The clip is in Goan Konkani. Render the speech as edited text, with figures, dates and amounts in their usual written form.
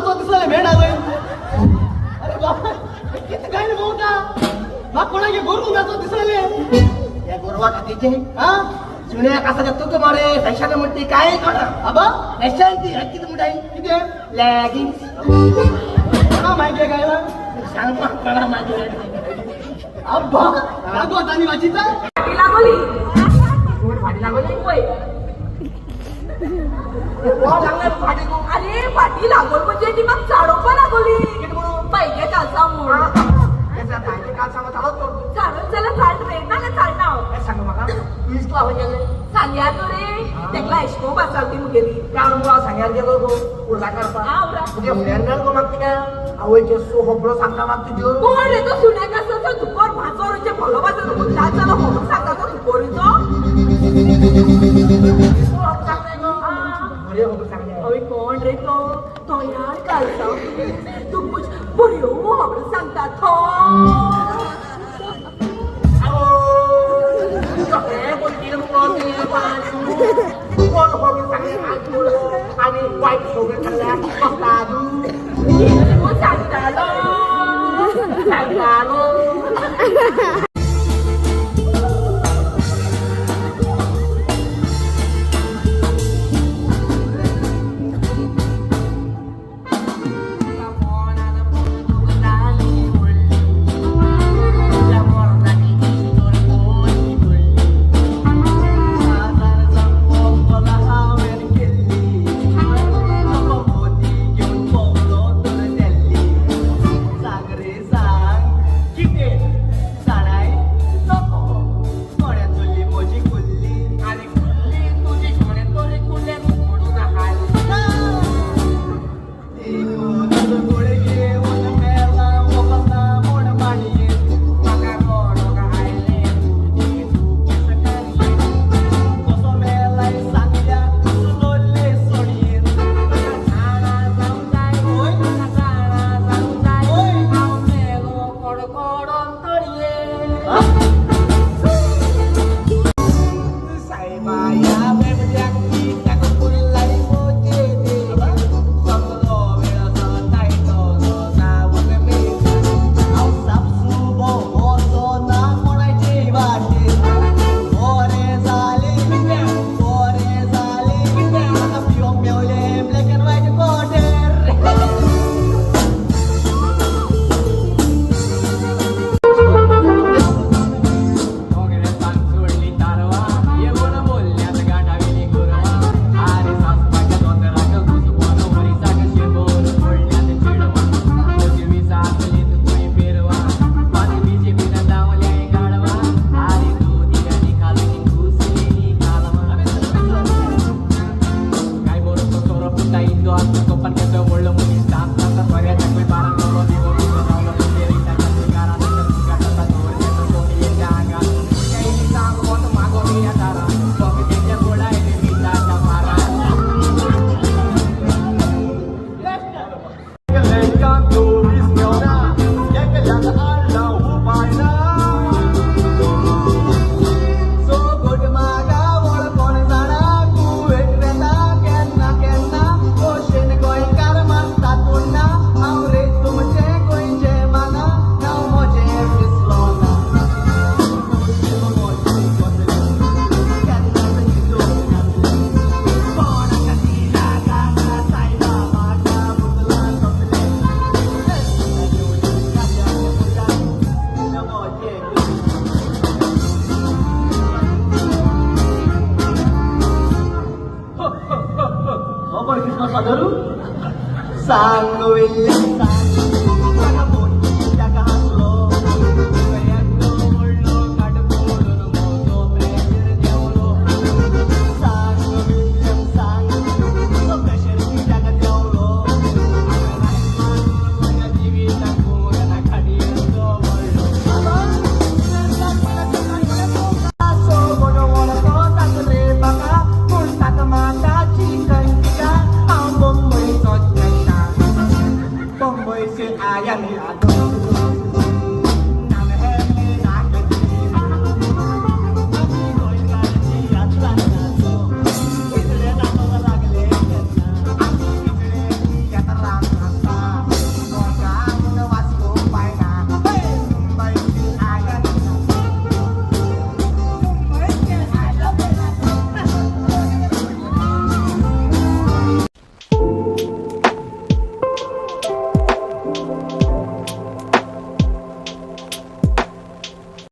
नाचो दिसले भेट आलोय. अरे बाबा, किती काय रे बहुता मा कोणाचे गोरू नाचो दिसले. या गोरवा खातीचे हा. सुन्या कसा तुका मारे फॅशन म्हणते काय कोणा. आबा. फॅशन ती किती म्हणताय? किती? लॅगिंग्स. कोणा माहिती आहे काय? सांग मग कोणा माहिती? अब्बा, लागो आणि वाचीचा. फाटी लागोली. कोण फाटी लागली? वय. कोण लागले फाटी गो? अरे, फाटी लागोल म्हणजे ती मग चाडोवपा लागोली पाहिजे कालचा म्हणून. त्याचा ताईचे काल सांगत चालत करतो. चाडत जाल्यार चाल रे, नाल्यार चालना हांव. काय सांग म्हाका, तू इस्कॉल खंय गेले? सांग्यार न्हू रे, तेका एशको बासावती मुगेली. काल मुळा सांग्यार गेलो गो उर्जा काडपाक. हा, उरा. तुजे फुड्यान मेळ गो म्हाका तिका. आवयचे सो खबरो सांगता म्हाका तुज्यो. कोण रे तो सुण्याक आसा तो धुकोर भाजोर भलो भाजो जात जालो खबर सांगता तो धुकोरीचो. बऱ्यो खबर सांगले. हय, कोण रे तो? तो यार कालसांव तूं कुछ बऱ्यो खबर सांगता तो. कोण खबर सांगले आनी वायट खबर सांगल्या कसता तूं सांगतालो. सांगतालो. आनी कुल्ली तुजी कोणे तरी कुल्ले मोडून हाडली. म्हाका कोणूक आयलें तुजें दुख्ख सकाळीं. जाणा जावंक जाय, म्हाका जाणा जावंक जाय, हांव मेलो कडकडोन तळये. सायबा ह्या बेबद्याक कित्याक फुल्लाय मोजे देव. सगलो वेळ सतायतलो जावन मेज. हांव सापसुबो वचना कोणाचे वाटेर. बरें जालें, बरें जालें, आतां पिवंक मेवलें ब्लॅक एंड व्हायट कोटेर. सांग विल्ले सांग.